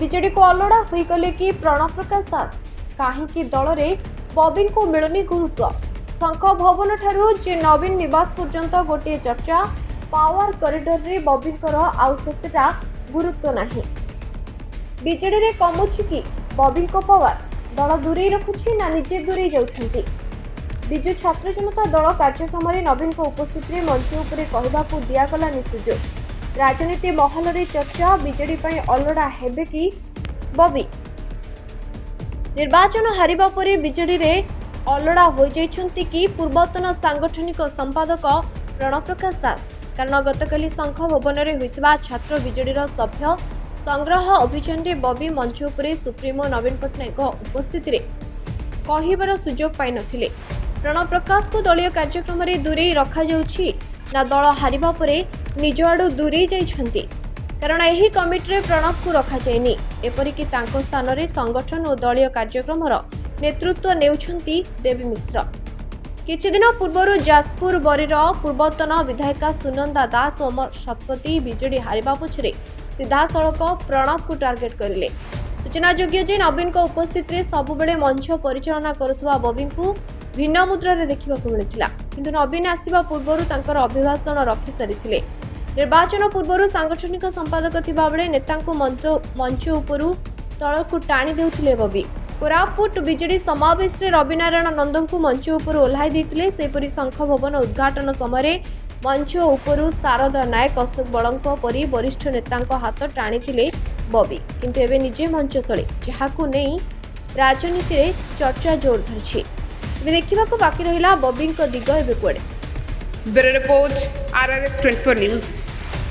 ବିଜେଡିକୁ ଅଲୋଡ଼ା ହୋଇଗଲେ କି ପ୍ରଣବ ପ୍ରକାଶ ଦାସ? କାହିଁକି ଦଳରେ ବବିଙ୍କୁ ମିଳୁନି ଗୁରୁତ୍ୱ? ଶଙ୍ଖ ଭବନଠାରୁ ଯେ ନବୀନ ନିବାସ ପର୍ଯ୍ୟନ୍ତ ଗୋଟିଏ ଚର୍ଚ୍ଚା, ପାୱାର କରିଡରରେ ବବିଙ୍କର ଆଉ ସେତେଟା ଗୁରୁତ୍ୱ ନାହିଁ। ବିଜେଡିରେ କମୁଛି କି ବବିଙ୍କ ପାୱାର? ଦଳ ଦୂରେଇ ରଖୁଛି ନା ନିଜେ ଦୂରେଇ ଯାଉଛନ୍ତି? ବିଜୁ ଛାତ୍ର ଜନତା ଦଳ କାର୍ଯ୍ୟକ୍ରମରେ ନବୀନଙ୍କ ଉପସ୍ଥିତିରେ ମଞ୍ଚ ଉପରେ କହିବାକୁ ଦିଆଗଲାନି ସୁଯୋଗ। ରାଜନୀତି ମହଲରେ ଚର୍ଚ୍ଚା, ବିଜେଡି ପାଇଁ ଅଲୋଡ଼ା ହେବେ କି ବବି? ନିର୍ବାଚନ ହାରିବା ପରେ ବିଜେଡିରେ ଅଲୋଡ଼ା ହୋଇଯାଇଛନ୍ତି କି ପୂର୍ବତନ ସାଂଗଠନିକ ସମ୍ପାଦକ ପ୍ରଣବ ପ୍ରକାଶ ଦାସ? କାରଣ ଗତକାଲି ଶଙ୍ଖ ଭବନରେ ହୋଇଥିବା ଛାତ୍ର ବିଜେଡିର ସଭ୍ୟ ସଂଗ୍ରହ ଅଭିଯାନରେ ବବି ମଞ୍ଚ ଉପରେ ସୁପ୍ରିମୋ ନବୀନ ପଟ୍ଟନାୟକଙ୍କ ଉପସ୍ଥିତିରେ କହିବାର ସୁଯୋଗ ପାଇନଥିଲେ। ପ୍ରଣବ ପ୍ରକାଶଙ୍କୁ ଦଳୀୟ କାର୍ଯ୍ୟକ୍ରମରେ ଦୂରେଇ ରଖାଯାଉଛି ନା ଦଳ ହାରିବା ପରେ ନିଜ ଆଡ଼ୁ ଦୂରେଇ ଯାଇଛନ୍ତି? କାରଣ ଏହି କମିଟିରେ ପ୍ରଣବଙ୍କୁ ରଖାଯାଇନି। ଏପରିକି ତାଙ୍କ ସ୍ଥାନରେ ସଂଗଠନ ଓ ଦଳୀୟ କାର୍ଯ୍ୟକ୍ରମର ନେତୃତ୍ୱ ନେଉଛନ୍ତି ଦେବୀ ମିଶ୍ର। କିଛିଦିନ ପୂର୍ବରୁ ଯାଜପୁର ବରୀର ପୂର୍ବତନ ବିଧାୟିକା ସୁନନ୍ଦା ଦାସ ଓ ଅମର ଶତପଥୀ ବିଜେଡି ହାରିବା ପଛରେ ସିଧାସଳଖ ପ୍ରଣବଙ୍କୁ ଟାର୍ଗେଟ କରିଲେ। ସୂଚନାଯୋଗ୍ୟ ଯେ ନବୀନଙ୍କ ଉପସ୍ଥିତିରେ ସବୁବେଳେ ମଞ୍ଚ ପରିଚାଳନା କରୁଥିବା ବବିଙ୍କୁ ଭିନ୍ନ ମୁଦ୍ରାରେ ଦେଖିବାକୁ ମିଳିଥିଲା। କିନ୍ତୁ ନବୀନ ଆସିବା ପୂର୍ବରୁ ତାଙ୍କର ଅଭିଭାଷଣ ରଖିସାରିଥିଲେ। ନିର୍ବାଚନ ପୂର୍ବରୁ ସାଂଗଠନିକ ସମ୍ପାଦକ ଥିବାବେଳେ ନେତାଙ୍କୁ ମଞ୍ଚ ଉପରୁ ତଳକୁ ଟାଣି ଦେଉଥିଲେ ବବି। କୋରାପୁଟ ବିଜେଡି ସମାବେଶରେ ରବିନାରାୟଣ ନନ୍ଦଙ୍କୁ ମଞ୍ଚ ଉପରୁ ଓହ୍ଲାଇ ଦେଇଥିଲେ। ସେହିପରି ଶଙ୍ଖ ଭବନ ଉଦ୍ଘାଟନ ସମୟରେ ମଞ୍ଚ ଉପରୁ ଶାରଦା ନାୟକ, ଅଶୋକ ବଳଙ୍କ ପରି ବରିଷ୍ଠ ନେତାଙ୍କ ହାତ ଟାଣିଥିଲେ ବବି। କିନ୍ତୁ ଏବେ ନିଜେ ମଞ୍ଚ ତଳେ, ଯାହାକୁ ନେଇ ରାଜନୀତିରେ ଚର୍ଚ୍ଚା ଜୋର ଧରିଛି। ଏବେ ଦେଖିବାକୁ ବାକି ରହିଲା ବବିଙ୍କ ଦିଗ ଏବେ କୁଆଡ଼େ। Bureau report, RRS 24 news.